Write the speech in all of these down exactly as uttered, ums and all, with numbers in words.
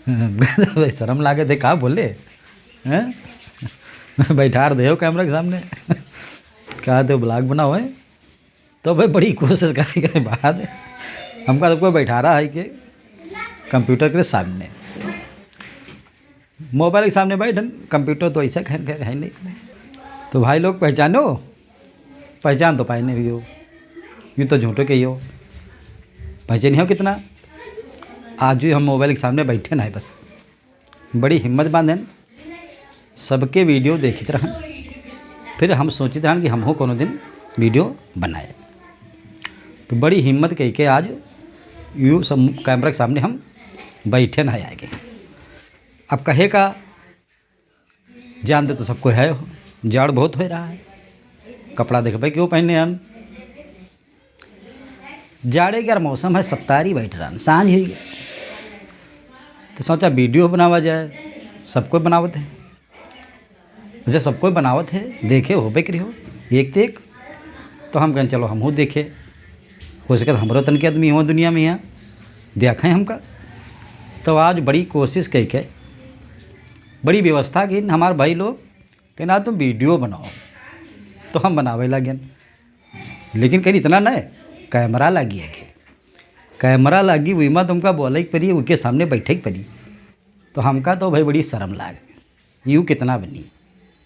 भाई, शर्म लागे थे, का बोले हैं? बैठार देहो कैमरा के सामने। कहा थे ब्लॉग बनाओ है। तो भाई, बड़ी कोशिश करे के बाद हमका सबको बैठारा है कि कंप्यूटर के सामने, मोबाइल के सामने बैठन, कंप्यूटर तो ऐसा खैर खैर है नहीं। तो भाई लोग, पहचानो, पहचान तो पाए नहीं हो, ये तो झूठो के ही हो, पहचानी हो कितना। आज भी हम मोबाइल के सामने बैठे ना है, बस बड़ी हिम्मत बांधन, सबके वीडियो देखित रहन। फिर हम सोचित रहन कि हमहू कोनो दिन वीडियो बनाए। तो बड़ी हिम्मत कह के आज यू सब कैमरा के सामने हम बैठे ना आए के। अब कहे का, जानते तो सबको है, जाड़ बहुत हो रहा है, कपड़ा देखबे क्यों पहने हन। जाड़े के यार मौसम है, सत्तारी बैठ रहन, सांझ हुई गया, तो सोचा वीडियो बनावा जाए, सबको बनावत है। अच्छा, सबको बनावत है, देखे होबे करी हो एक ते एक, तो हम कहें चलो हमहू देखे, हो सके तो हमरो तन के आदमी हो दुनिया में यहाँ देखें हमका। तो आज बड़ी कोशिश कह के, बड़ी व्यवस्था की हमारे भाई लोग, कहना तुम वीडियो बनाओ, तो हम बनावे लागेन। लेकिन कहीं इतना नहीं, कैमरा लागी है के, कैमरा लागी, वही में तुमका बोले के पड़ी, उनके सामने बैठे के पड़ी। तो हमका तो भाई बड़ी शर्म लाग, यू कितना बनी,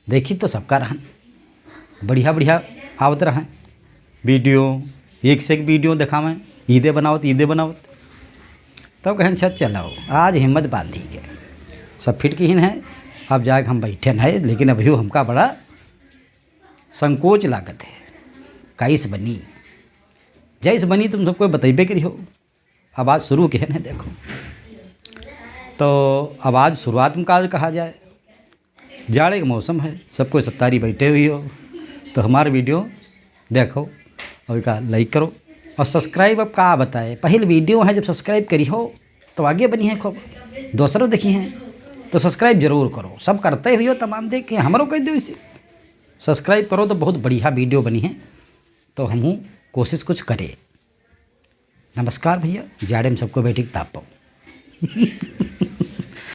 देखी तो सबका रहन, बढ़िया बढ़िया आवत रहन वीडियो, एक से एक वीडियो दिखावें, ईदे बनावत, ईदे बनावत। तब कहें अच्छा चलो, आज हिम्मत बांधी के सब फिट किहिन है। अब जाके हम बैठे हैं, लेकिन अभी हमका बड़ा संकोच लागत है, कैस बनी, जैस बनी तुम सबको बतैबे करी हो। अब आज शुरू के है ना, देखो, तो अब आज शुरुआत में का कहा जाए, जाड़े का मौसम है, सब कोई सत्तारी बैठे हुई हो, तो हमारे वीडियो देखो और का लाइक करो और सब्सक्राइब। अब का बताए, पहले वीडियो है, जब सब्सक्राइब करी हो तो आगे बनी है खूब, दूसरों देखी हैं तो सब्सक्राइब जरूर करो। सब करते हुई हो तमाम देख के हमरो कह दो इसे सब्सक्राइब करो तो बहुत बढ़िया वीडियो बनी है, तो हमहू कोशिश कुछ करे। नमस्कार भैया, जाड़े में सबको बैठी तापो।